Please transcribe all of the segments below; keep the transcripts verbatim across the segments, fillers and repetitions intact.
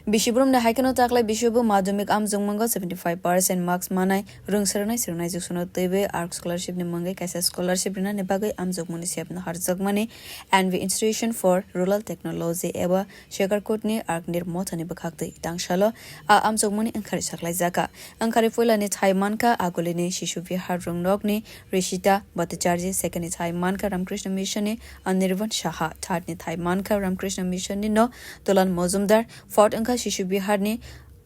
Bisibrumni haikheno taklai bisibo madhyamik amjokmungo seventy five percent marks manai rwng swrwngnai swrwngnai juksono twiwi ark scholarship ni mungwi kaisa scholarship rinani bagwi amjokmungni sepno harjakmani N V Institution for Rural Technology eba Shekarkot ni Ark Nir Mothani bwkhaktwi tangsalo a amjokmungni wngkhari saklaijaka. Wngkhari puilani thai mankha Agulini Shishu Vihar Rungnokni Rishita Bhattacharjee, second ni thai mankha Ramakrishna Mission ni Anirban Saha, third ni thai mankha Ramakrishna Mission ni no Tulan Mojumdar, fourth wngkha Shishu Vihar ni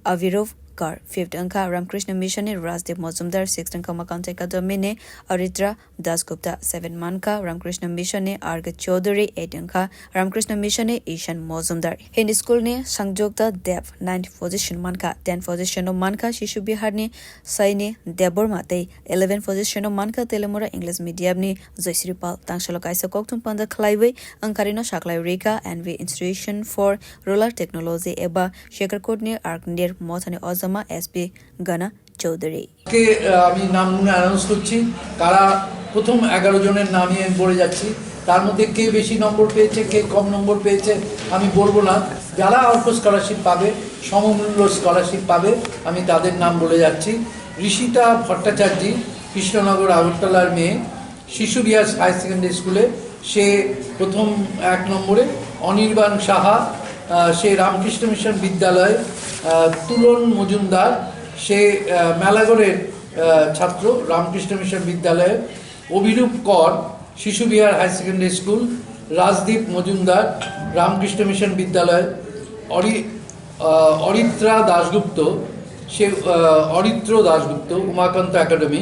Avirup Kar, fifth wngkha Ramakrishna Mission ni Rajdev Mojumdar, sixth wngkha Makanta Academy ni Aritra Dasgupta, seven mankha Ramakrishna Mission ni Arga Chaudhary, eight wngkha Ramakrishna Mission ni Ishan Mojumdar. Hindi School ni Sangjukta Dev, ninth position mankha, ten position no mankha Shishu Vihar ni Saini Debbarma tei eleven position no mankha Telemura English Medium ni Joyshri Pal. Tangsalo kaisa kokthum panda khlaiwi wngkharino saklai rikha N V Institution for Rural Technology eba Shekarkot ni Ark Nir Mothani ojama S P Gana Chaudhary. কে, আহ, আমি নামগুলো অ্যানাউন্স করছি। তারা প্রথম এগারো জনের নামই আমি বলে যাচ্ছি। তার মধ্যে কে বেশি নম্বর পেয়েছে, কে কম নম্বর পেয়েছে, আমি বলবো না। যারা অল্প স্কলারশিপ পাবে, সমমূল্য স্কলারশিপ পাবে, আমি তাদের নাম বলে যাচ্ছি। ঋষিতা ভট্টাচার্য, কৃষ্ণনগর আগরতলার মেয়ে, শিশু বিহার হায়ার সেকেন্ডারি স্কুলে সে প্রথম এক নম্বরে। অনির্বাণ সাহা, আহ, সে রামকৃষ্ণ মিশন বিদ্যালয়। আহ, তুলন মজুমদার, সে, আহ, মেলাগড়ের, আহ, ছাত্র, রামকৃষ্ণ মিশন বিদ্যালয়ের। Abhirup Kar, Shishu Bihar higher secondary school. Rajdeep Majumdar, Ramakrishna mission বিদ্যালয়। অরি-, আহ, অরিত্রা দাশগুপ্ত, সে, আহ, Aritra Dasgupta, Umakanta academy.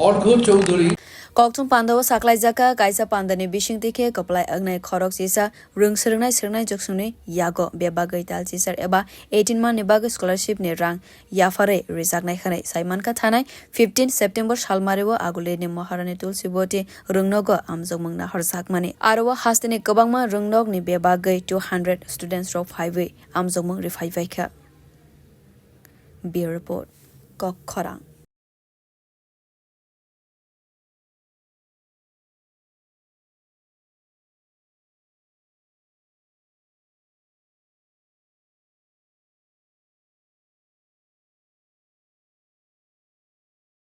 Arghya Chowdhury. Kokthum pandao saklaijaka kaisa pandani bisingtwi khe kwplai wngnai khorok chisa rwng swrwngnai swrwngnai joksongni yago bebagwi talchisar eba eighteen month ni bagwi scholarship ni rang yapharwi rijaknai hwnwi saimankha thanai fifteen September salmario Agulini Maharani Tulsiboti rwngnogo amjokmung naharjakmani. Aro o hasteni kwbangma rwngnokni bebagwi two hundred students rok phaiwi amjokmung rwphaibaikha. Bureau Report, Kok Khorang.